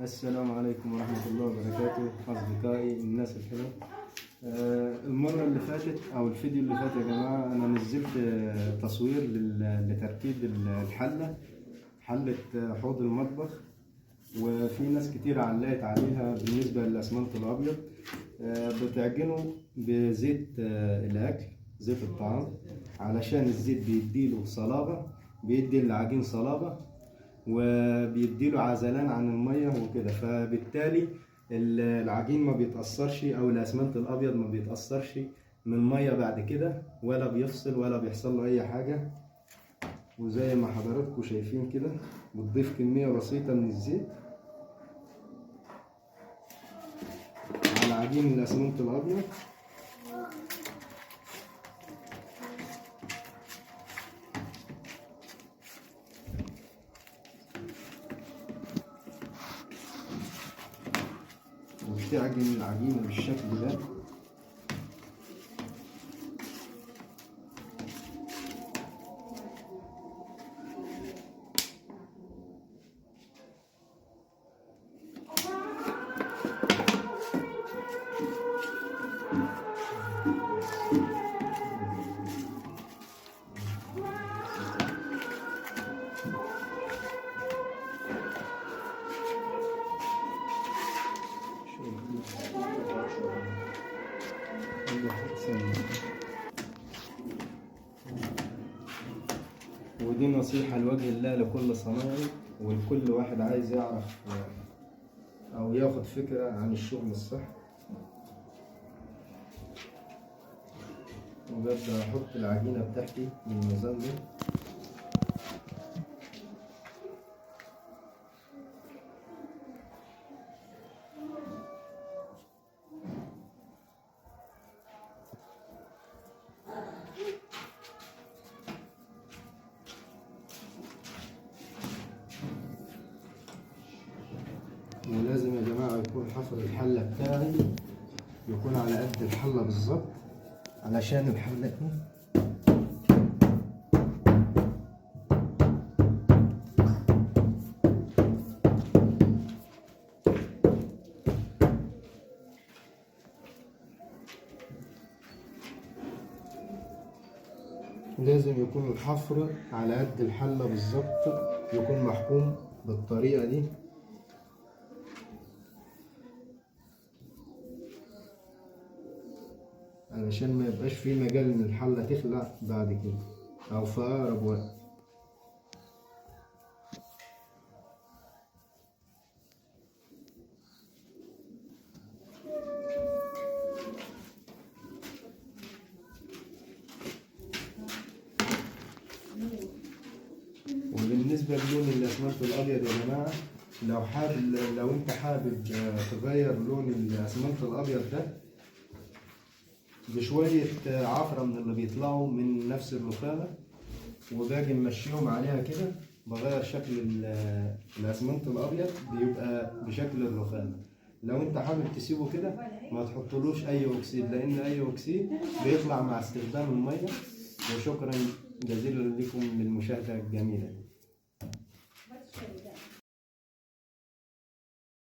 السلام عليكم ورحمة الله وبركاته أصدقائي الناس الحلوة. المرة اللي فاتت أو الفيديو اللي فات يا جماعة أنا نزلت تصوير لتركيب الحلة، حلة حوض المطبخ، وفي ناس كتير علقت عليها بالنسبة للأسمنت الأبيض. بتعجنه بزيت الأكل، زيت الطعام، علشان الزيت بيديله صلابة، بيدي العجين صلابة وبيديله عزلان عن المية وكده، فبالتالي العجين ما بيتأثرش أو الأسمنت الأبيض ما بيتأثرش من المية بعد كده، ولا بيفصل ولا بيحصل له أي حاجة. وزي ما حضراتكم شايفين كده بتضيف كمية بسيطة من الزيت على عجين الأسمنت الأبيض. وبتعجن العجينة بالشكل ده. ودي نصيحة لوجه الله لكل صنايعي ولكل واحد عايز يعرف أو ياخد فكرة عن الشغل الصح. وببدأ أحط العجينة بتاعتي بالميزان ده. ولازم يا جماعة يكون حفر الحلة بتاعي يكون على قد الحلة بالظبط، علشان الحلة دي لازم يكون الحفر على قد الحلة بالظبط، يكون محكوم بالطريقة دي. علشان ما يبقاش في مجال ان الحلة تخلع بعد كده او في اقرب وقت. وبالنسبة للون الاسمنت الابيض يا جماعة، لو انت حابب تغير لون الاسمنت الابيض ده بشوية عفرة من اللي بيطلعوا من نفس الرخامة، وباجي ممشيهم عليها كده، بغير شكل الأسمنت الأبيض بيبقى بشكل الرخامة. لو انت حابب تسيبه كده ما تحطلوش أي أكسيد، لأن أي أكسيد بيطلع مع استخدام المية. وشكرا جزيلا لكم للمشاهدة الجميلة.